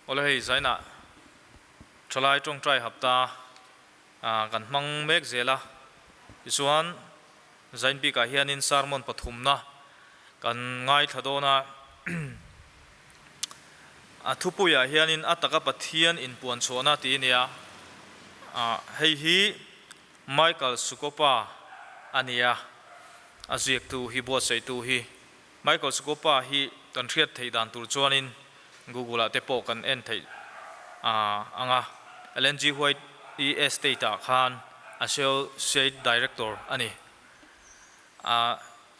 Awle hei zainah thalai tawngtai hapta kan hmang mek zel a, tichuan zain bikah hianin sermon pathumna kan ngaithla dawn a, a thupuiah hianin a taka Pathian inpuan chhuahna tih a ni a, hei hi Michael Sukopa a ni a, a ziaktu hi buatsaihtu hi Michael Sukopa hi kan hriat theih dan tur chuanin Google ah te pawh kan en theih ang a, Ellen G. White i estate ah khan Associate Director a ni.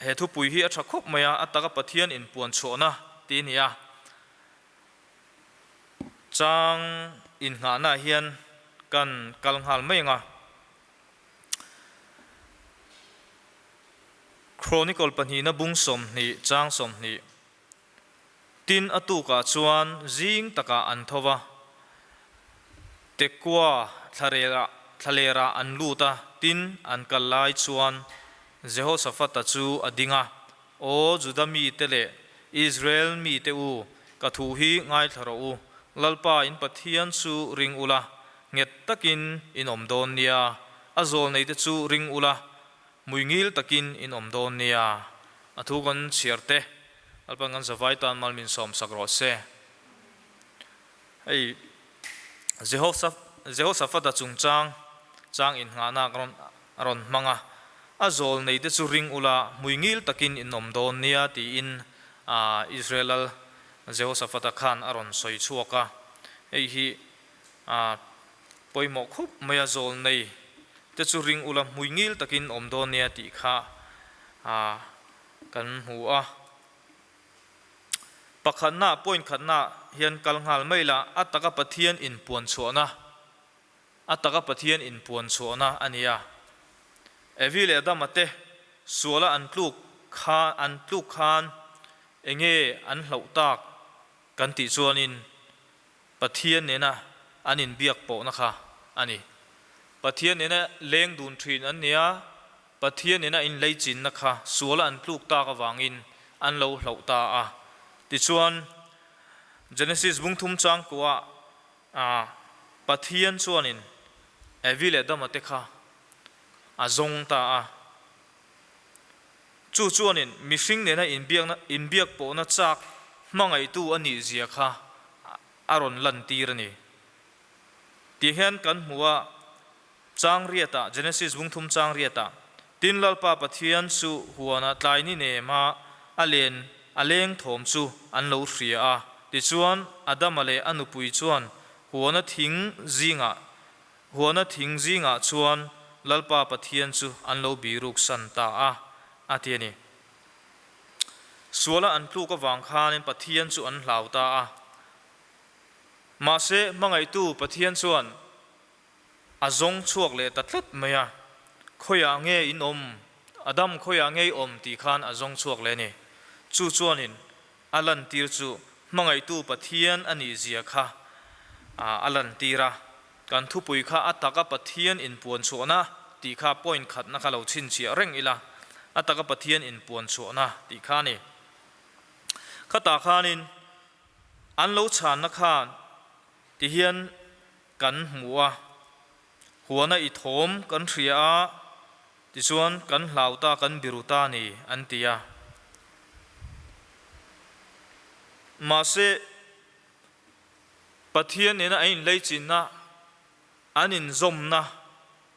He thupui hi a tha khawp mai a, a taka Pathian inpuan chhuahna tih a ni a. Chang innghahna ah hian kan kal nghal mai ang a. Chronicle pahnihna bung 20 chang 20. Tin a tukah chuan zing takah an tho va, Tekoa thlalerah an lut a, tin an kal lai chuan Jehoshaphat-a chu a ding a, Aw Juda mite leh Israel mite u, ka thu hi ngaithla rawh u, Lalpa in Pathian chu ring ula, nghet takin in awm dawn nia, a zawlneite chu ring ula, Hmuingil takin in awm dawn nia, a thu kan chhiar te, Lalpan kan zavai tan mal min sawmsak rawh se. Hei Jehoshaphat-a chungchang chang innghahna a rawn hmang a, a zawl nei te chu ring ula, hmuingil takin in awm dawn nia tiin Israel lal Jehoshaphat-a khan a rawn sawi chhuak a. Hei hi pawimawh khawp mai a, zawl nei te chu ring ula hmui ngil takin awm dawn nia tih kha kan hmu a. Pakhatna, point khatna hian kal nghal mai la, a taka Pathian inpuan chhuahna, a taka Pathian inpuan chhuahna a ni a. Evi leh Adama te suala an tluk kha an tluk khan enge an hlauh tak kan tih chuanin Pathian nena an inbiak pawhna kha a ni. Pathian nena leng dun thin an ni a, Pathian nena inleichinna kha suala an tluk tak avangin an lo hlauh ta a. Tichuan, Genesis bung thum changkuah Pathian chuanin Evi leh Adama te kha a zawng ta a. Chu chuanin mihring nena inbiakna inbiak pawhna chak hmangaihtu a nih zia kha a rawn lantir a ni. Tih hian kan hmu a, chang riatah, Genesis bung thum chang riatah, Tin Lalpa Pathian chu huanah tlai ni nema a len a leng thawm chu an lo hria a, tichuan Adama leh a nupui chuan huana thing zingah Huana thing zingah chuan Lalpa Pathian chu an lo biruk san ta a, a ti a ni. Suala an tluk avang khanin Pathian chu an hlau ta a. Mahse, hmangaihtu Pathian chuan a zawng chhuak leh ta tlat mai a, Khawiah nge in awm? Adam khawiah nge i awm? tih khan a zawng chhuak leh a ni. Chu chuanin A lantir chu hmangaihtu Pathian a nih zia kha a lantir a, kan thupui kha a taka Pathian inpuan chhuahna tih kha point khatna kha lo chhinchhiah reng ila, a taka Pathian inpuan chhuahna tih kha a ni. Khatah khanin an lo chhanna khan tihian kan hmu a, huana i thawm kan hria a, Tichuan, kan hlau ta, kan biru ta a ni, an ti a. Mahse, Pathian nena an inleichinna, an inzawmna,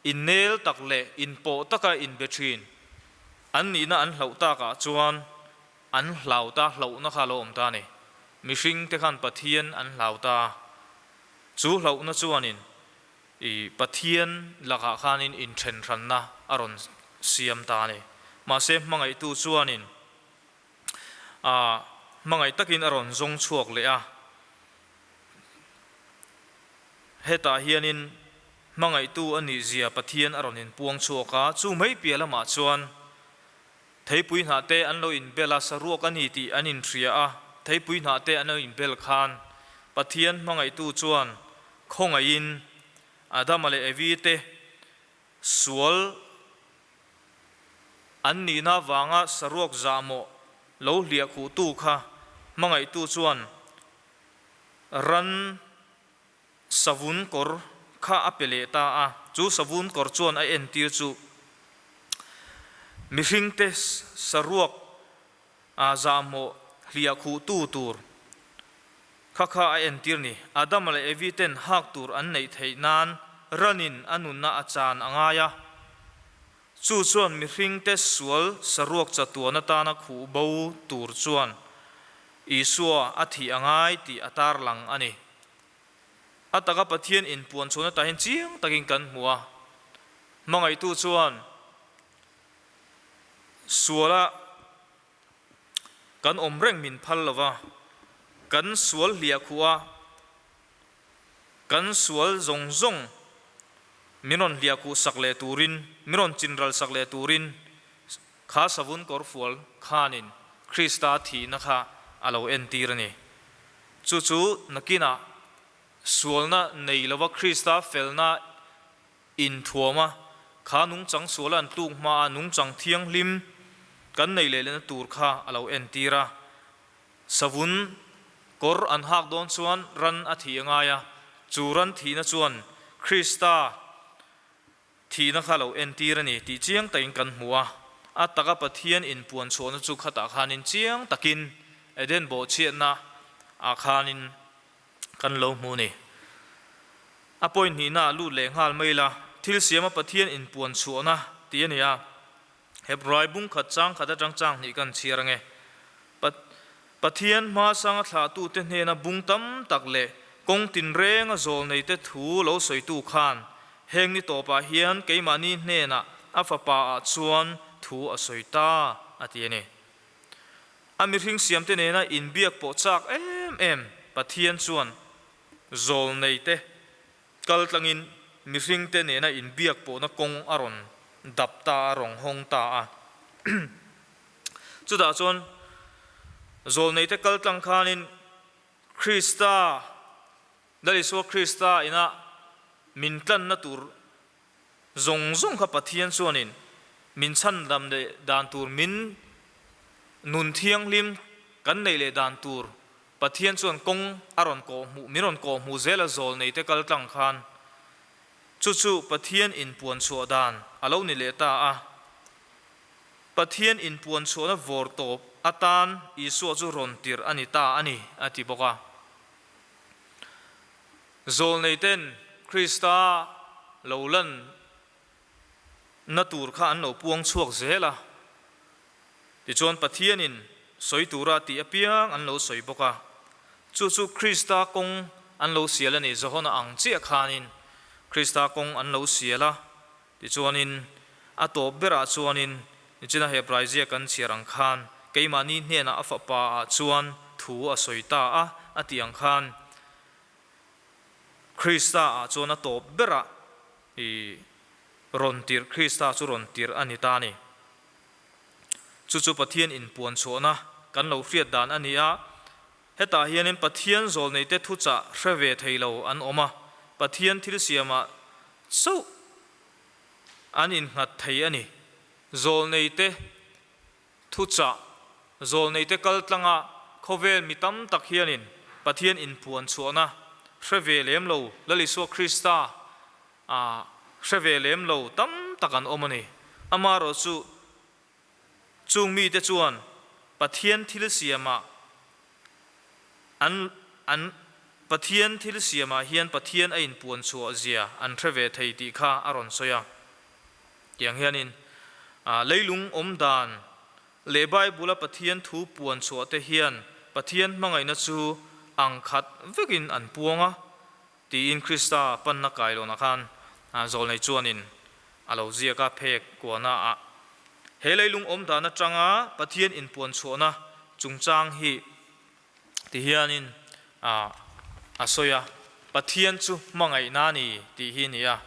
innel tak leh inpawh taka inbe thin an nihna an hlauh takah chuan an hlau ta, hlauhna kha a lo awm ta a ni. Mihringte khan Pathian an hlau ta a, chu hlauhna chuanin I Pathian lakah khanin inthenhranna a rawn siam ta a ni. Mahse hmangaihtu chuanin a hmangaih takin a rawn zawng chhuak leh a. Hetah hianin hmangaihtu a nihzia Pathian a rawn inpuang chhuak a, chu mai piah lamah chuan theipui hnah te an lo inbel a, saruak a ni tih an inhria a, theipui hnah te an lo inbel khan Pathian hmangaihtu chuan Khawngaihin Adama leh Evi te sual an nihna avanga saruak zahmawh lo hliah khuhtu kha hmangaihtu chuan Ran savun kawr kha a pe leh ta a, chu savun kawr chuan a entir chu mihringte saruak zahmawh hliah khuhtu tur kha kha a entir ni. Adama leh Evi ten hak tur an neih theih nan ranin a nunna a chan a ngai a, chu chuan mihringte sual saruak chatuan atana khuh bo tur chuan Isua a thih a ngai tih a tarlang a ni. A taka Pathian inpuan chhuahna tah hian chiang takin kan hmu a, hmangaihtu chuan suala kan awm reng min phal lo va, kan sual hliah khuh a, kan sual zawng zawng min rawn hliah khuh sak leh turin, min rawn chinral sak leh turin Kha savun kawrfual khanin Krista thihna kha a lo entir a ni. Chu chu nakinah sualna nei lova Krista felna inthuama kha nungchang suala an tluk hmaa nungchang thianghlim kan nei leh lehna tur kha a lo entir a. Savun kawr an hak dawn chuan ran a thih a ngai a, chu ran thihna chuan Krista Thihna kha lo entir a ni tih chiang takin kan hmu a, a taka Pathian inpuan chhuahna chu khatah khanin chiang takin Eden bawhchhiatna ah khanin kan lo hmu a ni. A point hnihna ah lut leh nghal mai la, thil siama Pathian inpuan chhuahna tih a ni a, Hebrai bung khat chang khat atang chang hnih kan chhiar ange. Pathian hmasanga thlahtute hnena bung tam tak leh kawng tinrenga zawlneite thu lo sawitu khan heng ni tawpah hian keimahni hnenah a fapa ah chuan thu a sawi ta a ti a ni. A mihring siamte nena inbiak pawh chak em em Pathian chuan zawlneite Kaltlangin mihringte nena inbiak pawhna kawng a rawn dap ta a, rawn hawng ta a. Chutah chuan zawlneite kaltlang khanin Krista, Lal Isua Krista ina min tlanna tur zawng zawng kha Pathian chuanin min chhandam leh dan tur, min nun thianghlim kan neih leh dan tur Pathian chuan kawng a rawn kawh hmuh, min rawn kawh hmuh zel a zawl nei te kal tlang khan chu chu Pathian inpuan chhuah dan a lo ni leh ta a. Pathian inpuan chhuahna vawr tawp atan Isua chu rawn tirh a ni ta a ni, a ti bawk a. Zawl nei ten Krista lo lan na tur kha an lo puang chhuak zel a. Tichuan Pathianin sawi tura tih apiang an lo sawi bawk a, chu chu Krista kawng an lo sial a ni. Johana ang chiah khanin Krista kawng an lo sial a, tichuanin a tawp berah chuanin nichina Hebrai ziak kan chhiar ang khan keimahni hnenah a fapa ah chuan thu a sawi ta a, a tih ang khan Krista ah chuan a tawp berah i rawn tirh, Krista chu rawn tirh a ni ta a ni. Chu chu Pathian inpuan chhuahna kan lo hriat dan a ni a, hetah hianin Pathian zawlneite thuchah hre ve thei lo an awm a, Pathian thil siamah chauh an innghat thei a ni. Zawlneite thuchah, zawlneite kal tlanga khawvel mi tam tak hianin Pathian inpuan chhuahna hre ve lem lo Lal Isua Krista A hre ve lem lo tam tak an awm a ni. Amaherawhchu, chung mite chuan Pathian thil siamah an an Pathian thil siamah hian Pathian a inpuan chhuah zia an hre ve thei tih kha a rawn sawi a. Tiang hianin, leilung awm dan leh Bible-a Pathian thu puan chhuah te hian Pathian hmangaihna chu ang khat vekin an puang a. Tiin Krista panna kailawnah khan zawlnei chuanin a lo ziak a, phek kuahna ah. He leilung awm dan atanga Pathian inpuan chhuahna chungchang hi ti hianin a sawi a, Pathian chu hmangaihna a ni tih hi a ni a.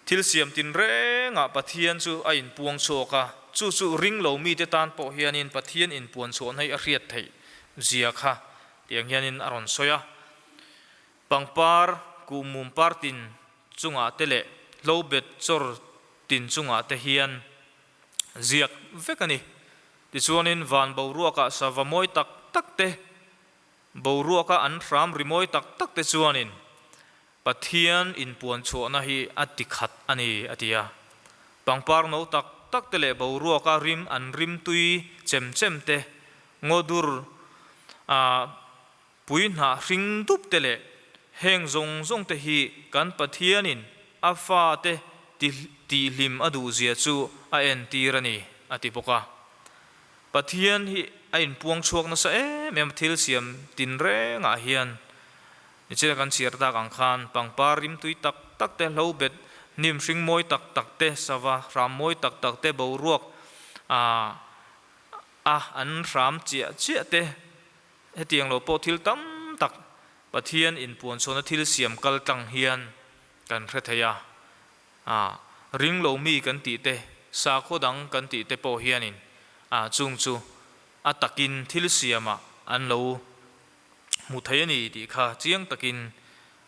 Thil siam tinrengah Pathian chu a inpuang chhuak a, chu chu ring lo mite tan pawh hianin Pathian inpuan chhuahna hi a hriat theih zia kha tiang hianin a rawn sawi a. Pangpar kuhmum par tin chungah te leh hlobet chawr tin chungah te hian ziak vek a ni. Tichuanin van boruakah sava mawi tak tak te. Boruaka an hram rimawi tak tak te chuanin Pathian inpuanchhuahna hi a ti khat a ni, a ti a. Pangpar no tak tak te leh boruaka rim an rim tui chem chem te, ngaw dur a pui hnah hring dup te leh heng zawng zawng te hi kan Pathianin a fate tihhlim a duhzia chu a entir a ni, a ti bawk a. Pathian hi a inpuang chhuak nasa em em a, thil siam tinrengah hian Nichina kan chhiar tak ang khan pangpar rimtui tak tak te, hlobet hnim hring mawi tak tak te, sava hram mawi tak tak te, boruak a an hram chiah chiah te, hetiang lo pawh thil tam tak Pathian inpuanchhuahna thil siam kal tlang hian kan hre thei a. A ring lo mi kan tih te, sakhaw dang kan tih te pawh hianin a chung chu a takin thil siamah an lo hmu thei a ni tih kha chiang takin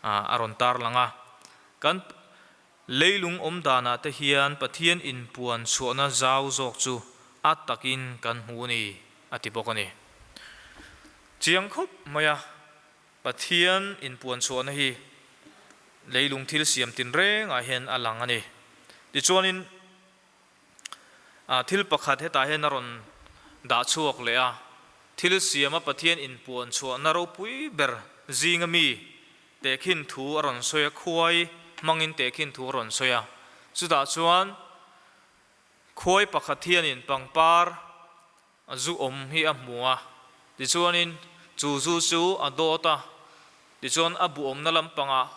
a rawn tarlang a. Kan leilung awm danah te hian Pathian inpuan chhuahna zau zawk chu a takin kan hmu a ni a ti bawk a ni. Chiang khawp mai a, Pathian inpuan chhuahna hi leilung thil siam tinrengah hian a lang a ni. Tichuanin Thil pakhat hetah hian a rawn dah chhuak leh a, thil siama Pathian inpuan chhuahna ropui ber zinga mi tehkhin thu a rawn sawi a, khuai hmangin tehkhin thu a rawn sawi a. Chutah chuan khuai pakhat hianin pangpar zu awm hi a hmu a, tichuanin chu zu chu a dawt a, tichuan a bu awmna lampangah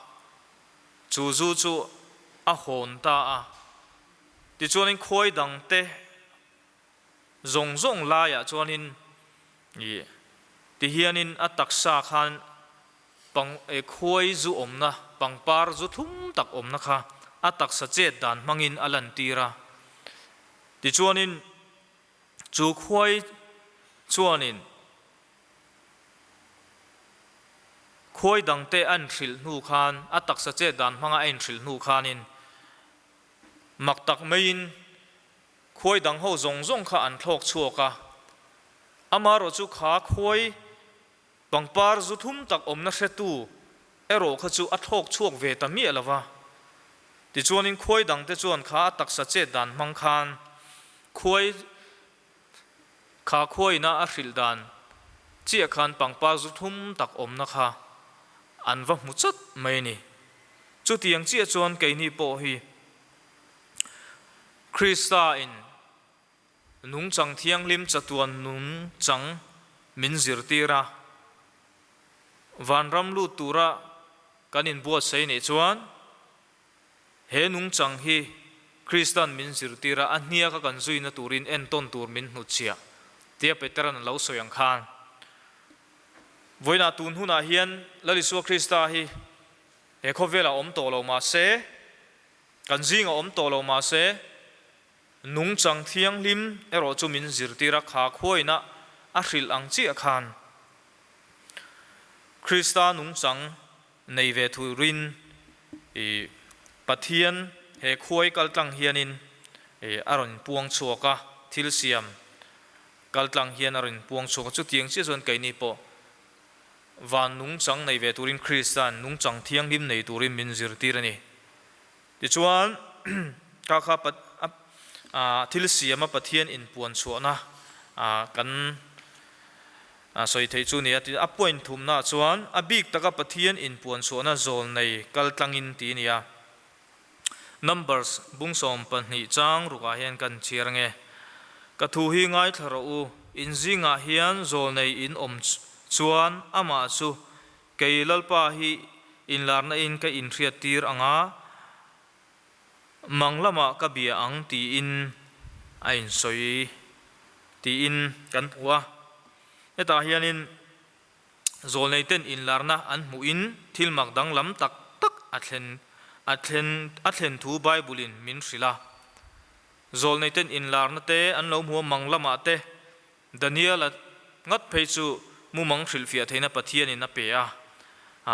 chu zu chu a hawn ta a. Tichuanin khuai dangte zawng zawng laiah chuanin ih tihianin a taksa khan pang eh khuai zu awmna pangpar zu thlum tak awmna kha a taksa chet dan hmangin a lantir a. Tichuanin chu khuai chuanin khuai dangte a inhrilh hnu khan a taksa chet dan hmanga a inhrilh hnu khanin Mak tak maiin khuai dang ho zawng zawng kha an thlawk chhuak a, amaherawh chu kha khuai pangpar zu thum tak awmna hretu erawh kha chu a thlawk chhuak ve ta miah lo va. Tichuanin khuai dangte chuan kha a taksa chet dan hmang khan khuai kha khuaina a hrilh dan chiah khan pangpar zu thum tak awmna kha an va hmu chat mai a ni. Chutiang chiah chuan keini pawh hi Krista in nungchang thianghlim chatuan nungchang min zirtir a, vanram lut tura kan inbuatsaih nih chuan he nungchang hi Kristan min zirtir a, a hniaka kan zuina turin entawn tur min hnutchhiah tia Peteran a lo sawi ang khan. Vawiinah tun hunah hian Lal Isua Krista hi he khawvelah awm tawh lo mah se, kan zingah awm tawh lo mah se, nungchang thianghlim erawh chu min zirtir a, kha khuaina a hrilh ang chiah khan Krista nungchang nei ve turin i Pathian he khuai kaltlang hianin a rawn puang chhuak a, thil siam Kaltlang hian a rawn puang chhuak a, chutiang chiah chuan keini pawh van nungchang nei ve turin Krista'n nungchang thianghlim nei turin min zirtir a ni. Tichuan, kha kha thil siama Pathian inpuan chhuahna kan sawi theih chu ni a. A point thumnaah chuan a bik taka Pathian inpuan chhuahna zawl nei kaltlangin ti a ni a. Numbers bung 12 chang rukah hian kan chhiar ange. Ka thu hi ngaithla rawh u, in zingah hian zawlnei in awm chuan amah chu kei Lalpa hi inlarna in ka inhriat tir anga mang lamah ka bia ang tiin a insawi tiin kan hmu a. Hetah hianin Zawlneiten inlarna an hmuhin thil mak danglam tak tak a thlen a thlen a thlen thu Bible-in min hrilh a. Zawlneiten inlarna te an lo hmu a, mang lamah te Daniel-a ngat phei chu mumang hrilhfiah theihna Pathianin a pe a,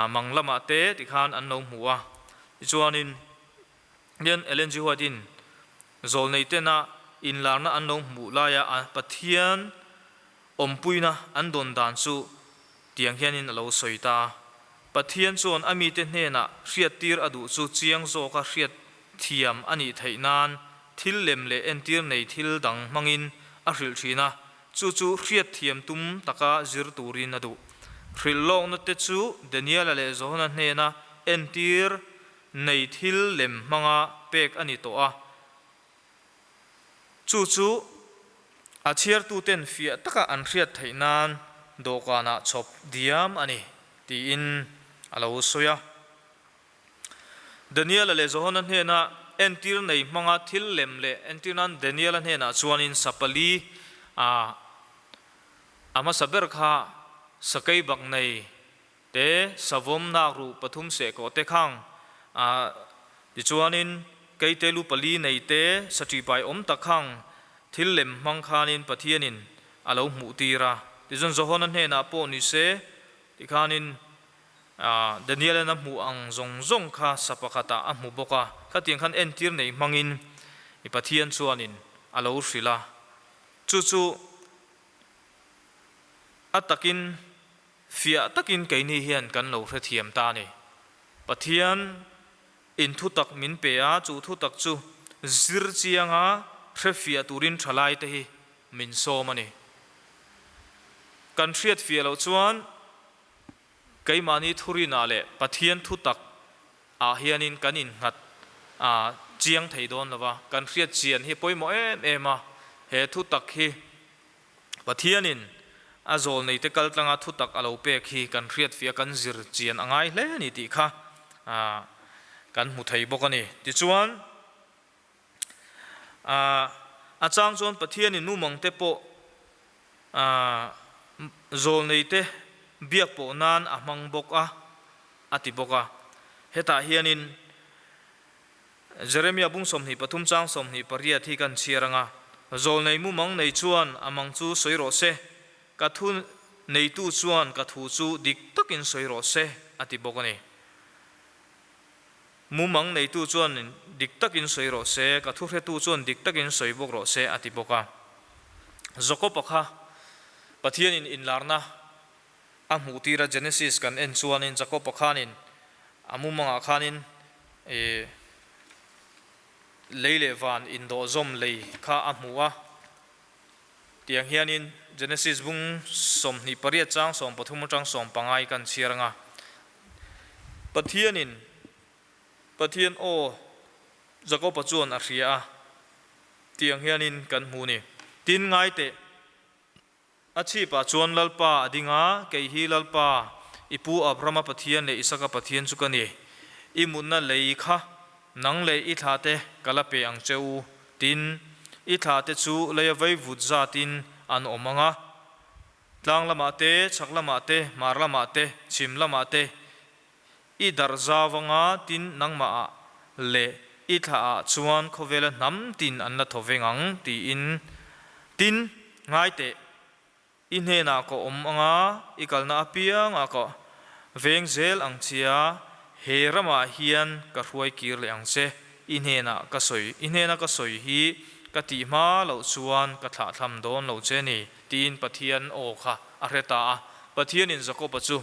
mang lamah te tikhan an lo hmu a. Tichuanin hian Ellen G. White-in zawlneitena inlarna an lo hmuh laia a Pathian Awmpuina an dawn dan chu Tiang hianin a lo sawi ta a, Pathian chuan a mite hnêna hriattîr a duh chu chiang zâwka hriat thiam a nih theih nân thil lem leh entîr nei thil dang hmangin a hrilh ṭhîn a, chu chu hriat thiam tum taka zir tûrin a duh. Hrilh lâwknate chu Daniela leh Johana hnêna entîr nei thil lem hmanga pêk a ni tawh a. Chu chu a chhiartuten fiah taka an hriat theih nan dawhkanah chhawp diam a ni, tiin a lo sawi a. Daniela leh Johana hnena entir nei hmanga thil lem leh entir nan Daniela hnenah chuanin sapali a a hmasa ber kha sakei bak nei Te savawm nak ruh pathum seh kawh te khang a tichuanin keite lu pali nei te saṭipai awm tak khang thil lem hmang khanin Pathianin a lo hmuh tir a. Tichuan Johana hnenah pawh ni se tikhanin Daniel-an a hmuh ang zawng zawng kha sa pakhatah a hmu bawk a, khatiang khan entir nei hmangin Pathian chuanin a lo hrilh a. Chu chu a takin Fiah takin keini hian kan lo hrethiam ta a ni. Pathian in thutak min pe a, chu thutak chu zir chianga hrefiah turin thalaite hi min sawm a ni. Kan hriat fiah loh chuan keimahni thurinah leh Pathian thutak ah hianin kan innghat a chiang thei dawn lo va, kan hriat chian hi pawimawh em em a, he thutak hi Pathianin a zawlneite kaltlanga thutak a lo pek hi kan hriatfiah kan zir chian a ngai hle a ni tih kha kan hmu thei bawk a ni. Tichuan, a chang chuan Pathianin mumangte pawh zawlneite biak pawh nan a hmang bawk a, a ti bawk a. Hetah hianin Jeremia bung 23 chang 28 hi kan chhiar ang a, Zawlnei mumang nei chuan a mang chu sawi rawh se, ka thu neitu chuan ka thu chu dik takin sawi rawh se, a ti bawk a ni. Mumang neitu chuan dik takin sawi rawh se, ka thu hretu chuan dik takin sawi bawk rawh se, a ti bawk a. Jakob-a kha Pathianin inlarna a hmuh tir a, Genesis kan en chuanin Jakob-a khanin a mumangah khanin ih lei leh van indawhzawm lei kha a hmu a, tiang hianin Genesis bung 28 chang 13 atang 15 kan chhiar anga Pathianin Pathian aw Jakob-a chuan a hria a, tiang hianin kan hmu ni. Tin ngai teh. A chhipah chuan Lalpa a ding a, Kei hi Lalpa, i pu Abrahama Pathian leh Isaka Pathian chu ka ni. I mutna lei kha nang leh i thlate ka la pe ang che u. Tin, i thlate chu leia vaivut zatin an awm ang a, tlang lamah te, chhak lamah te, hmar lamah te, chhim lamah te i darh zau anga tin nangmahah leh i thlaah chuan khawvela hnam tin an la thaw veng ang tiin tin ngai teh i hnenah ka awm anga i kalna apiangah ka veng zel ang chia he ramah hian ka hruai kir leh ang che i hnenah ka sawi i hnena ka sawi hi ka tih hma loh chuan ka thlahthlam dawn lo che ni tiin Pathian aw kha a hre ta a Pathianin Jakoba chu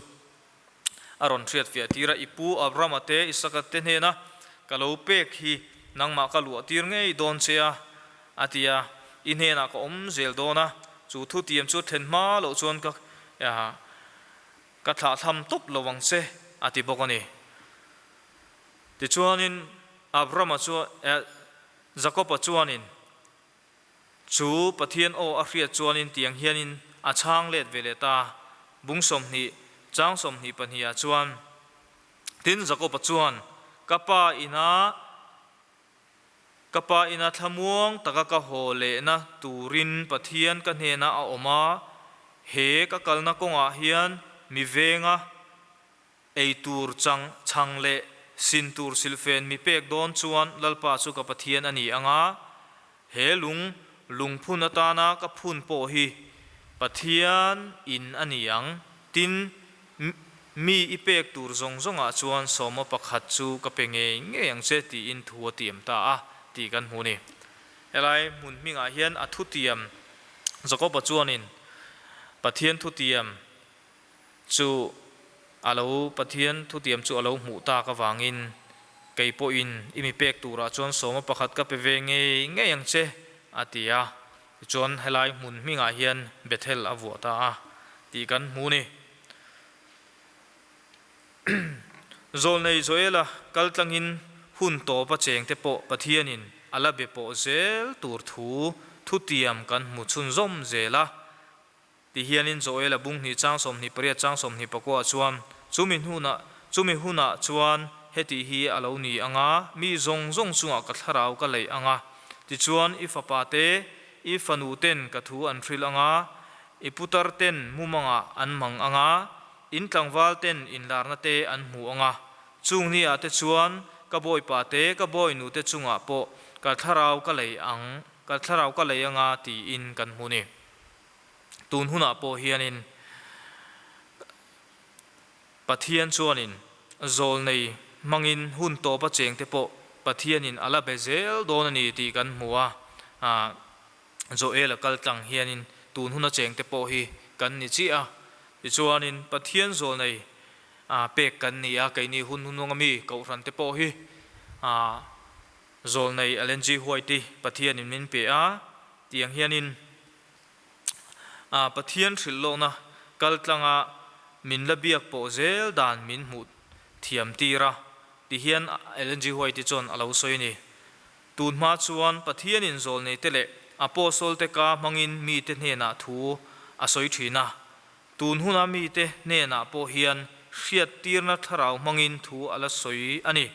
A rawn hriat fiah tir a, I pu Abrahama te, Isaka te hnena ka lo pek hi nangmah ka luah tir ngei dawn che a, a ti a, I hnenah ka awm zel dawn a, chu thutiam chu thlen hma loh chuan ka ka thlahthlam tawp lo ang che, a ti bawk a ni. Tichuanin Abrahama chu Jakoba chuanin Chu Pathian aw a hriat chuanin tiang hianin a chhang let ve leh ta, bung 20, chang 22 ah chuan, Tin, Jakoba chuan, Ka pa ina, ka pa ina thlamuang taka ka haw lehna turin Pathian ka hnenah a awm a, he ka kalna kawngah hian mi venga Ei tur chang chhang leh sin tur silhfen mi pek dawn chuan Lalpa chu ka Pathian a ni ang a, he lung lungphun atana ka phun pawh hi Pathian in a ni ang. Tin, mi i pek tur zawng zawngah chuan sawma pakhat chu ka pe ngei ngei ang che tiin thu a tiam ta a tih kan hmu ni. Helai hmun hmingah hian a thutiam Jakoba chuanin Pathian thutiam. Chu a lo Pathian thutiam chu a lo hmuh tak avangin kei pawhin i mi pek turah chuan sawma pakhat ka pe ve ngei ngei ang che, a ti a. Tichuan helai hmun hmingah hian Bethel a vuah ta a tih kan hmu ni. Zawlnei Joela kal tlangin hun tawpa chengte pawh Pathianin a la be pawh zel tur thu thutiam kan hmu chhunzawm zel a. Ti hianin Joela bung hnih chang 28 chang 24 ah chuan, Chumi hnunah, chumi hunah chuan heti hi a lo ni ang a, mi zawng zawng chungah ka thlarau ka leih ang a, tichuan i fapa te, i fanu ten ka thu an hrilh ang a, i putar ten mumangah an mang ang a, in tlangval ten inlarna te an hmu ang a, chung ni ah te chuan ka bawipa te, ka bawinu te chungah pawh ka thlarau ka leih ang, ka thlarau ka leih ang a, tiin kan hmu ni. Tun hunah pawh hianin Pathian chuanin zawlnei hmangin hun tawpa chengte pawh Pathianin a la be zel dawn a ni tih kan hmu a, Joel-a kal tlang hianin tun huna chengte pawh hi kan ni chiah a. Tichuanin Pathian zawlnei pek kan ni a, keini hun hununga mi Kohhrante pawh hi zawlnei Ellen G. White-i Pathianin min pe a, tiang hianin A Pathian hrilh lawkna kal tlanga min la biak pawh zel dan min hmuh thiam tir a, ti hian Ellen G. White-i chuan a lo sawi a ni. Tun hma chuan Pathianin zawlneite leh Apostle-te ka hmangin mite hnenah thu a sawi thin a. Tun huna mite hnenah pawh hian hriattirna thlarau hmangin thu a la sawi a ni.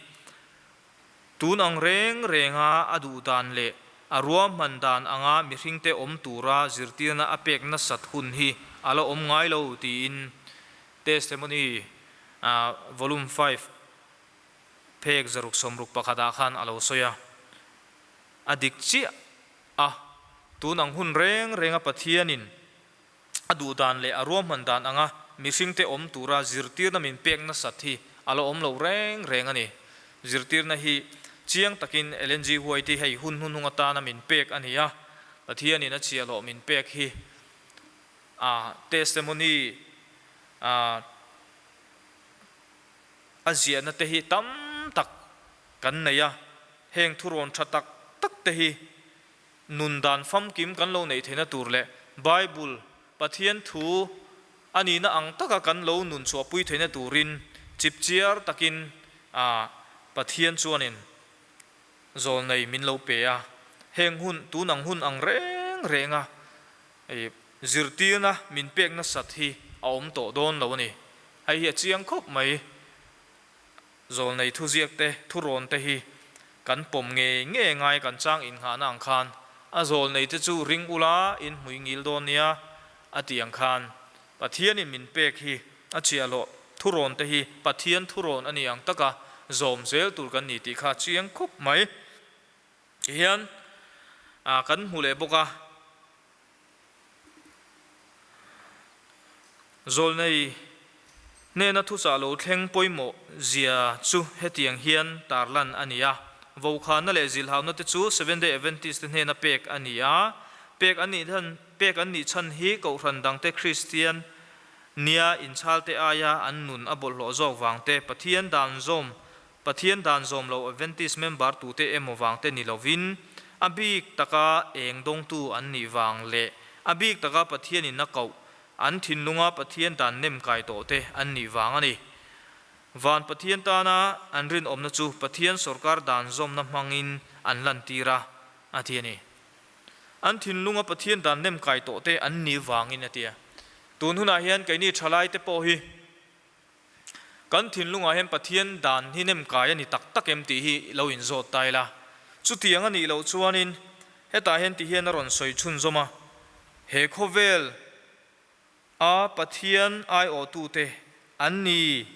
Tun ang reng renga a duh dan leh a ruahman dan anga mihringte awm tura zirtirna a pek nasat hun hi a la awm ngai lo tiin Testimony Volume Five phek 661 ah khan a lo sawi a. A dik chiah a, tun ang hun reng renga Pathianin a duh dan leh a ruahman dan anga mihringte awm tura zirtirna min pek nasat hi a la awm lo reng reng a ni. Zirtirna hi chiang takin Ellen G. White hi hei hun hnuhnung atana min pek a ni a, Pathianin a chhiahhlawh min pek hi a testimony a a ziahna te hi tam tak kan nei a, heng thurawn tha tak tak te hi Nun dan famkim kan lo neih theihna tur leh Bible, Pathian thu, a nihna ang taka kan lo nun chhuahpui theihna turin chipchiar takin a Pathian chuanin zawlnei min lo pe a. Heng hun, tun ang hun ang reng renga zirtirna min pek nasat hi a awm tawh dawn lo a ni. Hei hi a chiang khawp mai. Zawlnei thuziak te, thurawn te hi kan pawm ngei ngei ngai kan chang innghahna ang khan a zawlnei te chu ring ula in hmui ngil dawn nia a tih ang khan Pathianin min pek hi a chiahloh thurawn te hi Pathian thurawn a ni ang taka zawm zel tur kan ni tih kha chiang khawp mai hian kan hmu leh bawk a. Zawlnei hnena thuchah lo thleng pawimawh zia chu hetiang hian tarlan a ni a, Vokhanna leh zilhauna te chu Seventh-day Adventist te hnena pek a ni a, pek an nih pek an nih chhan hi Kohhran dangte Kristian nia inchhalte aia an nun a bawlhhlawh zawk vang te, Pathian dan zawm Pathian dan zawm lo Adventist member tute emaw vangte ni lovin, a bik taka eng dawngtu an nih vang leh a bik taka Pathianin a koh, an thinlunga Pathian dan nem kai tawhte an nih vang a ni. Van Pathian tana an rinawmna chu Pathian sawrkar dan zawmna hmangin an lantir a, a ti a ni. An thinlunga Pathian dan nem kai tawhte an nih vangin a ti a. Tun hunah hian keini thalaite pawh hi, Kan thinlungah hian Pathian dan hi nem kai a ni tak tak em tih hi lo inzawt ta ila. Chutiang a nih loh chuanin hetah hian ti hian a rawn sawi chhunzawm a, He khawvel a Pathian aiawhtute an ni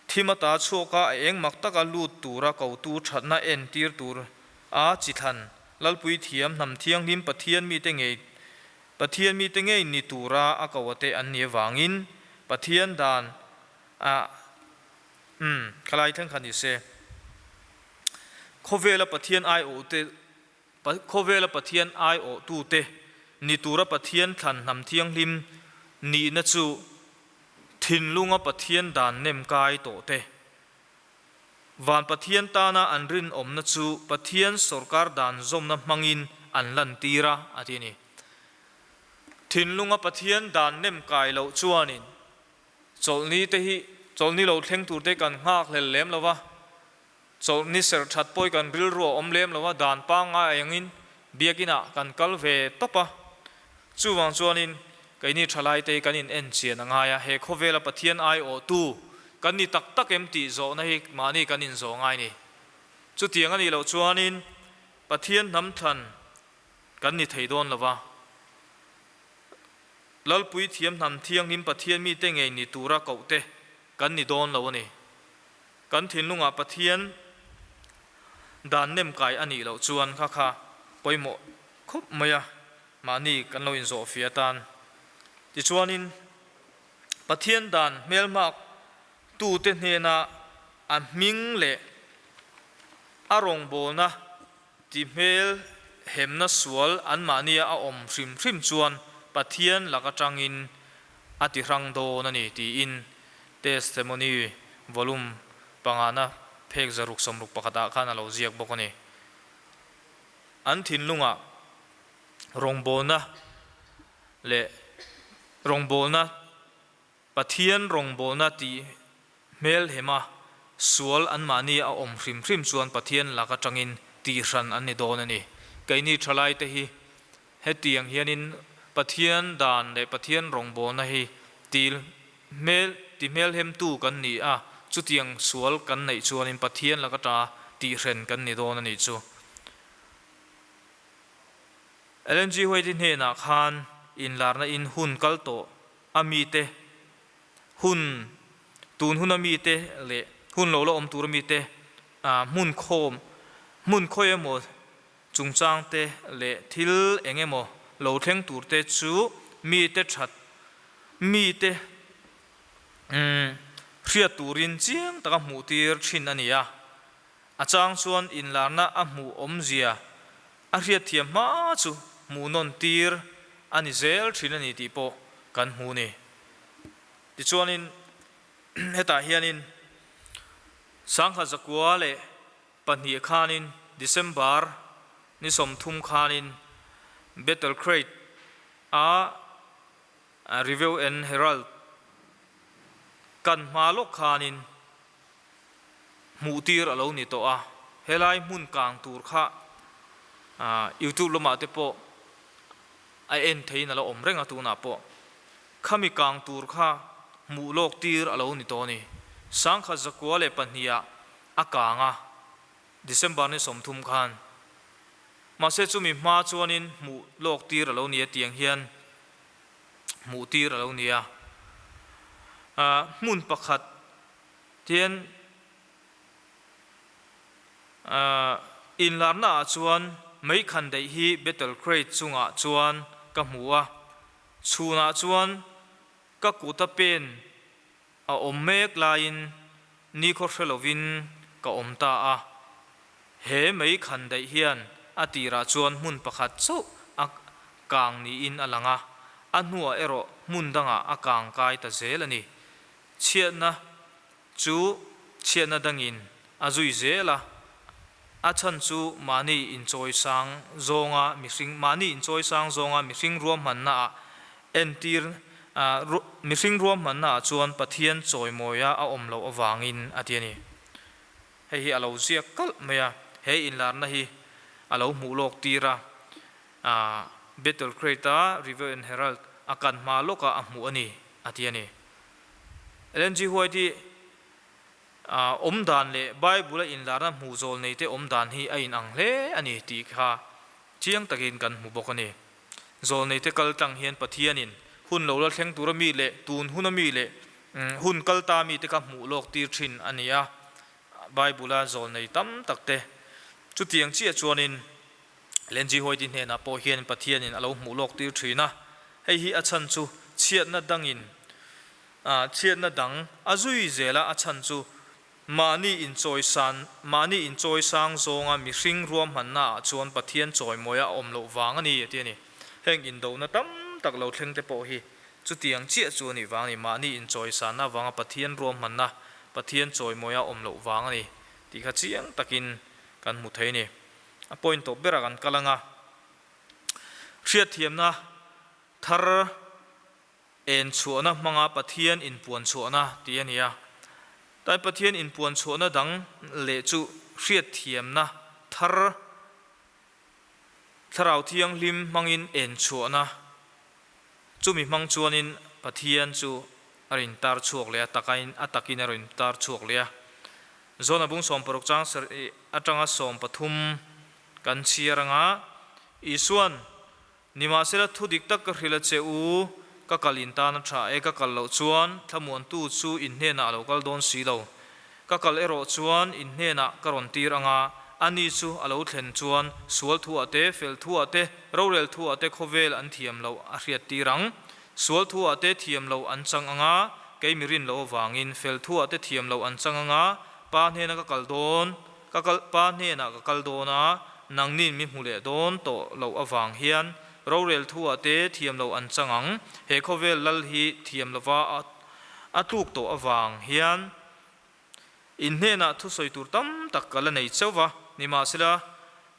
thim ata chhuaka a eng mak taka lut tura kotu thatna entir tur a chi thlan Lalpui thiam hnam thianghlim Pathian mite ngei Pathian mite ngei ni tura a ko ate an nih avangin Pathian dan a umm khalai thleng kha ni se. Khawvela Pathian aiawhte Khawvela Pathian aiawhtute ni tura Pathian thlan hnam thianghlim nihna chu. Thinlunga Pathian dan nem kai tawh te, Van Pathian tana an rinawmna chu Pathian sawrkar dan zawmna hmangin an lantir a, a ti a ni. Thinlunga Pathian dan nem kai loh chuanin chawlhni te hi chawlhni lo thleng tur te kan nghakhlel lem lo va, chawlhni serh that pawh hi kan rilru a awm lem lo va, dan pangngai angin biakinah kan kal ve tawp a. Chuvang chuanin keini thalaite hi kan in en chian a ngai a, he khawvela Pathian aiawhtu kan ni tak tak em tih zawhna hi mahni kan inzawh ngai a ni. Chutiang a nih loh chuanin Pathian hnam thlan kan ni thei dawn lo va, Lalpui thiam hnam thianghlim Pathian mite ngei ni tura kohte kan ni dawn lo a ni. Kan thinlungah Pathian dan nemkai a nih loh chuan kha kha pawimawh khawp mai a, mahni kan lo inzawh fia atan. Tichuanin, Pathian dan hmelhmak tute hnena a hming leh a rawngbawlna ti hmel hemna sual anmahnia a awm hrim hrim chuan Pathian lak atangin a ti hrang dawn a ni tiin Testimony Volume pangana phek 661 ah khan a lo ziak bawk a ni. An thinlungah rawngbawlna leh rawngbawlna Pathian rawngbawlna tih hmelhema sual anmahni a awm hrim hrim chuan Pathian lak atangin tihhran an ni dawn a ni. Keini thalaite hi hetiang hianin Pathian dan leh Pathian rawngbawlna hi til hmel ti hmelhemtu kan ni a, chutiang sual kan neih chuanin Pathian lak ata tihren kan ni dawn a nih chu. Ellen G. White-i hnenah khan inlarna in hun kal tawh a mite hun tun huna mite leh hun lo la awm tura mite hmun khawm hmun khawi emaw chungchang te leh thil eng emaw lo thleng tur te chu mite that mite hriat turin chiang taka hmuh tir thin a ni a. A chang chuan inlarna a hmuh awmzia a hriatthiam hma chu hmuh nawn tir a ni zel thin a ni tih pawh kan hmu ni. Tichuanin hetah hianin 1902 khanin December ni 30 khanin Battle Creek a Review and Herald kan hma lawk khanin hmuh tir a lo ni tawh a, helai hmun kang tur kha YouTube lamah te pawh a en theiin a lo awm reng a tunah pawh khami kang tur kha hmuh lawk tir a lo ni tawh a ni. 1902 ah a kang a, December ni 30 khan. Mahse chumi hma chuanin hmuh lawk tir a lo ni a tiang hian hmuh tir a lo ni a. Hmun pakhat Tin, inlarna ah chuan mei khan daih hi Battle Crate chungah chuan ka hmu a, chhunah chuan ka kuta pen a awm mek laiin nikhaw hre lovin ka awm ta a. He mei khan daih hian a tirah chuan hmun pakhat chauh a kang niin a lang a, a hnuah erawh hmun dangah a kang kai ta zel a ni. Chhiatna chu chhiatna dangin a zui zel a, a chhan chu mahni inchawisang zawnga mihring mahni inchawisang zawnga mihring ruahmannaah entir mihring ruahmannaah chuan Pathian chawimawia a awm loh avangin a ti a ni. Hei hi a lo ziak kalh mai a, he inlarna hi a lo hmuh lawk tir a, Battle Crate-a Review and Herald a kan hma lawkah a hmuh a ni a ti a ni. Ellen G. White hi awm dan leh Bible-a inlarna hmuh zawl neite awm dan hi a inang hle a ni tih kha chiang takin kan hmu bawk a ni. Zawl neite kal tlang hian Pathianin hun lo la thleng tura mi leh tun huna mi leh hun kal ta mite kha hmuh lawk tir thin a ni a, Bible-a zawl nei tam takte chutiang chiah chuanin Ellen G. White-i hnenah pawh hian Pathianin a lo hmuh lawk tir thin a, hei hi a chhan chu chhiatna dangin chhiatna dang a zui zel a, a chhan chu mahni inchawisan mahni inchawisang zawnga mihring ruahmannaah chuan Pathian chawimawia a awm loh vang a ni a ti a ni. Heng indona tam tak lo thleng te pawh hi Chutiang chiah chu a nih vang a ni, mahni inchawisanna avanga Pathian ruahmanna, Pathian chawimawia awm loh vang a ni tih kha chiang takin kan hmu thei a ni. A point tawp berah kan kal ang a, hriatthiamna thar en chhuahna hmanga Pathian inpuan chhuahna tih a ni a. Tlai Pathian inpuan chhuahna dang leh chu hriatthiamna thar Thlarau Thianghlim hmangin en chhuahna, chumi hmang chuanin Pathian chu a rawn tar chhuak leh a, takain a takin a rawn tar chhuak leh a. Zona bung 60 chang sarih atanga 13 kan chhiar anga Isuan, Nimahsela thu dik tak ka hrilh a che u, ka kal in tan a tha e, ka kal loh chuan thlamuantu chu in hnenah a lo kal dawn si lo. Ka kal erawh chuan in hnenah ka rawn tir anga, ani chu a lo thlen chuan sual thuah te, fel thuah te, rorel thuah te khawvel an thiam loh a hriat tir ang. Sual thuah te thiam loh an chang anga, kei mi rin loh avangin fel thuah te thiam loh an chang anga, Pa hnena ka kal dawn, ka kal, Pa hnenah ka kal dawn a, nangnin mi hmu leh dawn tawh loh avang hian rorel thuah te thiam loh an chang ang. He khawvel lal hi thiam lova a a tluk tawh avang hian in hnenah thusawi tur tam tak ka la nei chauh va, nimahsela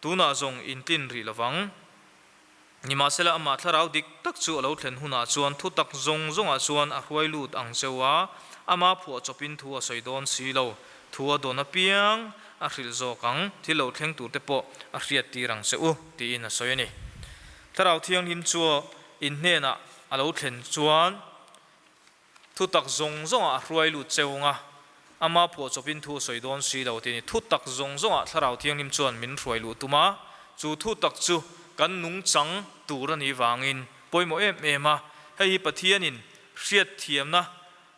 tunah zawng in tlin rih lovang. Nimahsela amah thlarau dik tak chu a lo thlen hunah chuan thu tak zawng zawngah chuan a hruai lut ang cheu a, ama phuah chawpin thu a sawi dawn si lo, thu a dawn apiang a hrilh zawk ang, thil lo thleng turte pawh a hriat tir ang che u, tiin a sawi a ni. Thlarau Thianghlim chu in hnenah a lo thlen chuan, Thutak zawng zawngah a hruai lut cheu nga, ama phuahchawpin thu a sawi dawn si lo tih a ni. Thutak zawng zawngah Thlarau Thianghlim chuan min hruai luh tum a, chu thutak chu kan nungchang tur a nih vangin pawimawh em em a. Hei hi Pathianin hriatthiamna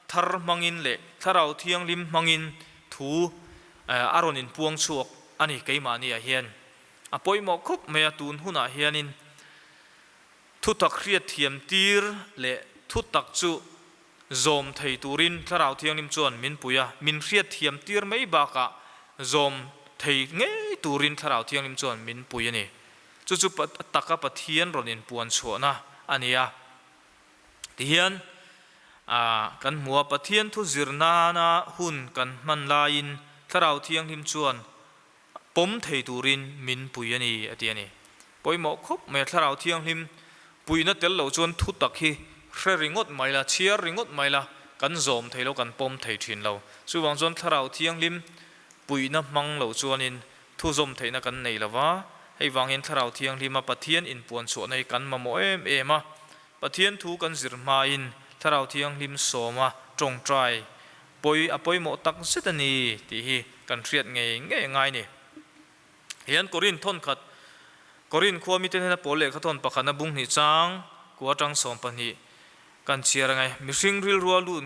thar hmangin leh Thlarau Thianghlim hmangin thu a rawn inpuang chhuak a ni keimahniah hian. A pawimawh khawp mai a, tun hunah hianin Thutak hriatthiam tir leh thutak chu zawm thei turin Thlarau Thianghlim chuan min pui a, min hriatthiam tir mai bakah zawm thei ngei turin Thlarau Thianghlim chuan min pui a ni. Chu chu taka Pathian rawn inpuan chhuahna a ni a. Tihian kan hmu a, Pathian thu zir nana hun kan hman laiin Thlarau Thianghlim chuan pawm thei turin min pui a ni, a ti a ni. Pawimawh khawp mai a, Thlarau Thianghlim puihna tel lo chuan thu tak hi hre ringawt mai la, chhiar ringawt mai la, kan zawm thei lo, kan pawm thei thin lo. Chuvang chuan Thlarau Thianghlim puihna hmang lo chuanin thu zawm theihna kan nei lo va, hei vangin Thlarau Thianghlima Pathian inpuan chhuahna hi kan mamawh em em a. Pathian thu kan zir hmain Thlarau Thianghlim sawma tawngtai Pawi a pawimawh tak zet a ni tih hi kan hriat ngei ngei a ngai ni. Hian Korin thawn khat, Korin khua mite hnena pawl lehkha thawn pakhatna bung hnih chang kua atang 12 kan chhiar ang e. Mihring rilrua lut,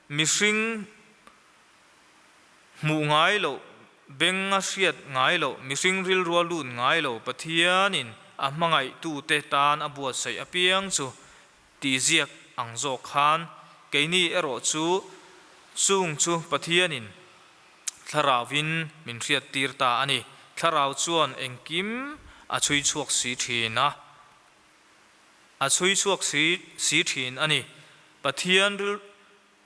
mihring hmuh ngai loh, beng a hriat ngai loh, mihring rilrua lut ngai lo Pathianin a hmangaihtute tan a buatsaih apiang chu Tih ziak ang zawk khan keini erawh chu chung chu Pathianin Thlarauvin min hriattir ta a ni. Thlarau chuan engkim a chhui chhuak si thin a, a chhui chhuak si si thin a ni. Pathian ril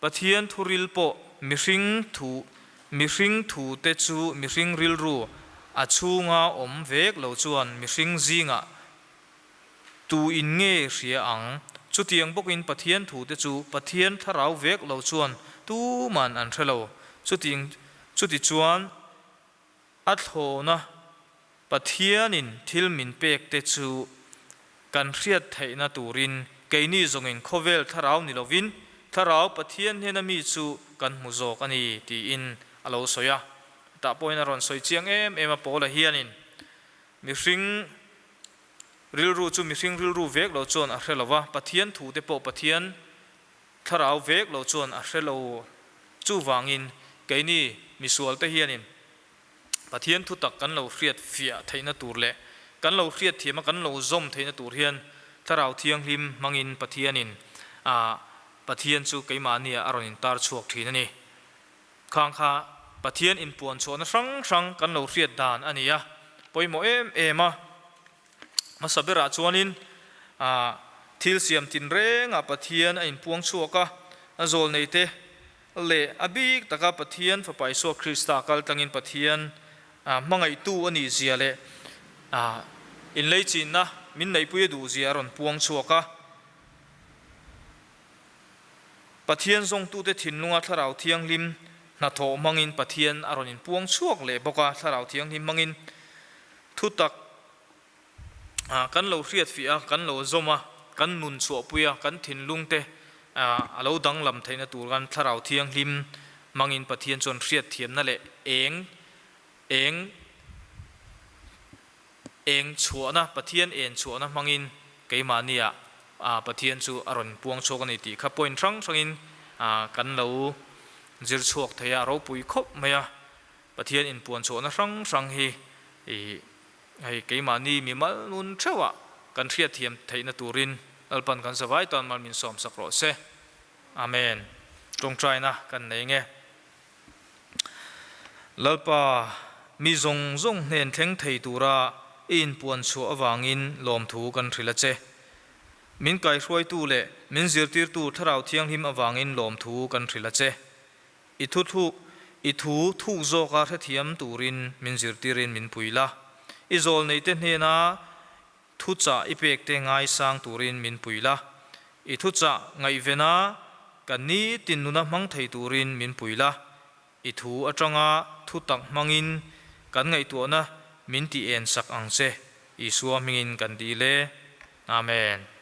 Pathian thuril pawh mihring thu mihring thute chu mihring rilru a chhunga awm vek lo chuan mihring zingah Tu in nge hria ang? Chutiang bawkin Pathian thute chu Pathian thlarau vek lo chuan tuman an hre lo. Chuting chuti chuan a thlawna Pathianin thil min pek te chu kan hriat theihna turin keini zawngin khawvel thlarau ni lovin thlarau Pathian hnena mi chu kan hmu zawk a ni tiin a lo sawi a. Tah pawhin a rawn sawi chiang em em a Paula hianin mihring Rilru chu mihring rilru vek lo chuan a hre lo va, Pathian thute pawh Pathian thlarau vek lo chuan a hre lo. Chuvangin, keini misualte hianin Pathian thutak kan lo hriat fiah theihna tur leh kan lo hriat thiam a kan lo zawm theihna tur hian Thlarau Thianghlim hmangin Pathianin a Pathian chu keimahnia a rawn intar chhuak thin a ni. Khang kha Pathian inpuan chhuahna hrang hrang kan lo hriat dan a ni a, pawimawh em em a. Hmasa berah chuanin Thil siam tinrengah Pathian a inpuang chhuak a, a zawlneite leh a bik taka Pathian Fapa Isua Krista kal tlangin Pathian hmangaihtu a nih zia leh inleichinna min neihpui a duh zia a rawn puang chhuak a. Pathian zawngtute thinlunga Thlarau Thianghlim hnathawh hmangin Pathian a rawn inpuang chhuak leh bawk a, Thlarau Thianghlim hmangin thutak kan lo hriatfiah a, kan lo zawm a, kan nun chhuahpui a, kan thinlungte a lo danglam theihna tur khan Thlarau Thianghlim hmangin Pathian chuan hriatthiamna leh eng eng eng chhuahna, Pathian en chhuahna hmangin keimahnia Pathian chu a rawn puang chhuak a ni tih kha point hrang hrangin kan lo zir chhuak thei a, a ropui khawp mai a. Pathian inpuan chhuahna hrang hrang hi hei keimahni mimal nun theuhah kan hriatthiam theihna turin Lalpan kan zavai tan mal min sawmsak rawh se. Amen. Tawngtaina kan nei nge. Lalpa, mi zawng zawng hnen thleng thei tura i inpuan chhuah avangin lawmthu kan hrilh a che. Min kaihruaitu leh min zirtirtu Thlarau Thianghlim avangin lawmthu kan hrilh a che. I thu thuk, i thu thuk zawka hrethiam turin min zirtirin min pui la. I zawlneite hnena thuchah i pekte ngaisang turin min pui la. I thuchah ngaihvena ka nitin nuna hmang thei turin min pui la. I thu atanga thu tak hmangin kan ngaihtuahna min ti en sak ang che. Isua hmingin kan dil e. Amen.